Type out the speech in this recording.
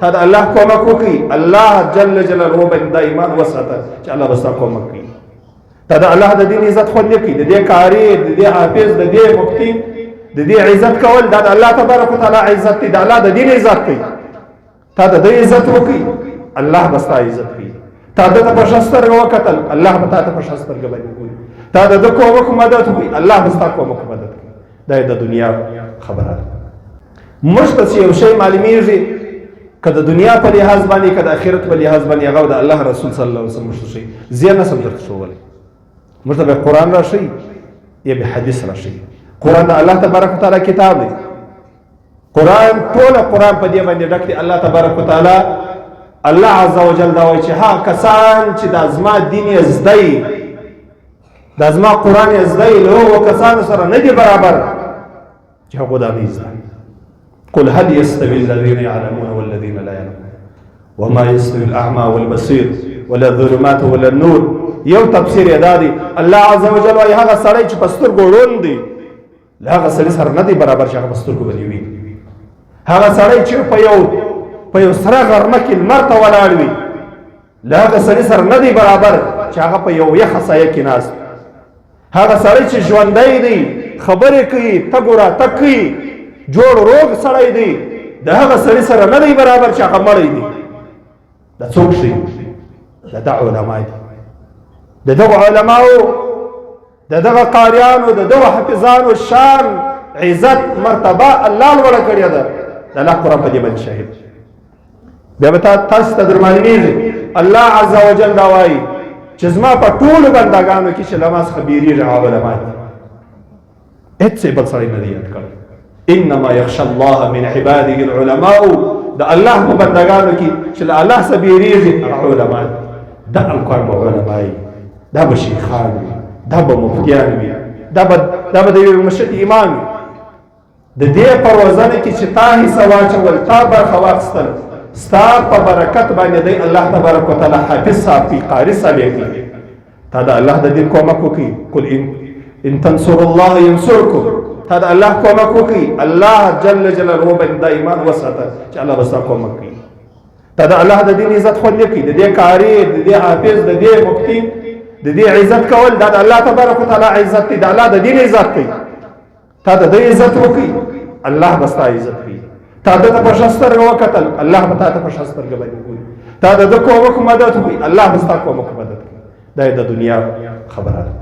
تا د الله کومک وکړي، الله جل جلاله به دا ایمان وساته چې الله به ستا کومک کوي. تا د الله د دین عزت خوندي کړي، د دې قاري، د دې حافظ، د دې مفتي، د دې عزت کول دا د الله تبارک وتعالی عزت دی، د الله د دین عزت دی. تا د دې عزت وکړي، الله به ستا عزت کوي. تا د ته په ښه سترګه وکتل، الله به تا ته په ښه سترګه باندې ګوري. تا د ده کومک مدد وکړي، الله به ستا کومک مدد کوي. دا د دنیا خبره ده. موږ ته چې یو شی معلومیږي، که د دنیا په لحاظ باندې که د آخرت په لحاظ باندې، هغه د الله رسول صلی الله علیه وسلم موږ ته ښیي. زه نه سم درته ښوولی، موږ ته به قرآن راښیي یا به حدیث راښیي. قرآن د الله تبارک وتعالی کتاب دی. قرآن ټوله قرآن په دې باندې ډک دی. الله تبارک وتعالی الله عز وجل دا وایي چې هغه کسان چې د زما دین یې زده وي، د زما قرآن یې زده وي، له هغو کسانو سره نه دي برابر چې هغو دا نه زده. قل هل يستوي الذين يعلمون والذين لا يعلمون وما يستوي الأعمى والبصير ولا الظلمات ولا النور. یو تفسیر یې دا دی، الله عز وجل وایي هغه سړی چې په سترګو ړوند دی له هغه سړي سره نه دی برابر چې هغه په سترګو باندې وي. هغه سړی چې په یو سره غرمه کې لمر ته ولاړ وي له هغه سړي سره نه دی برابر چې هغه په یو یخه سایه کې ناست. هغه سړی چې ژوندی دی، خبرې کوي، تګ راتګ کوي، جوړ روغ سړی دی، د هغه سړي سره نه دی برابر چې هغه مړی دی. دا څوک شي؟ دا د علما دي. د دغو علماو، د دغه قاریانو، د دغو حافظانو شان، عزت، مرتبه الله لوړه کړې ده. د الله قرآن په دې باندې شاهد. بیا به تاسو ته در معلومېږي الله عز وجل دا وایي چې زما په ټولو بندګانو کې چې له ما څخه بیریږي هغه علما دي. هېڅ یې بل سړی نه دی یاد کړی. انما یخشى الله من عباده العلماء. د الله په بندګانو کې چې له الله څخه بیریږي هغه علما دي. دا الکان به علما وي، دا به شیخان وي، دا به مفتیان وي، دا به د یوې مشرق امام وي. د دې په روزنه کې چې تا حصه واچول، تا برخه واخیستل، ستا په برکت باندې دی الله تبارک وتعالی حافظ صاحب کوي، قاري صاحب یې کوي. تا د الله د دین کومک وکړي. قل ان تنصر الله ينصركم. تا د الله کومک وکړي، الله جل جلاله به دا ایمان وساته چې الله به ستا کومک کوي. تا د الله د دین عزت خوندي کړي، د دې قاري، د دې حافظ، د دې مفتي، د دې عزت کول دا د الله تبارک وتعالی عزت دی، د الله د دین عزت دی. تا د دې عزت وکړي، الله به ستا عزت کوي. تا د ته په ښه سترګه وکتل، الله به تا ته په ښه سترګه باندې ګوري. تا د ده کومک مدد وکړي، الله به ستا کومک مدد کوي. دا د دنیا خبره ده.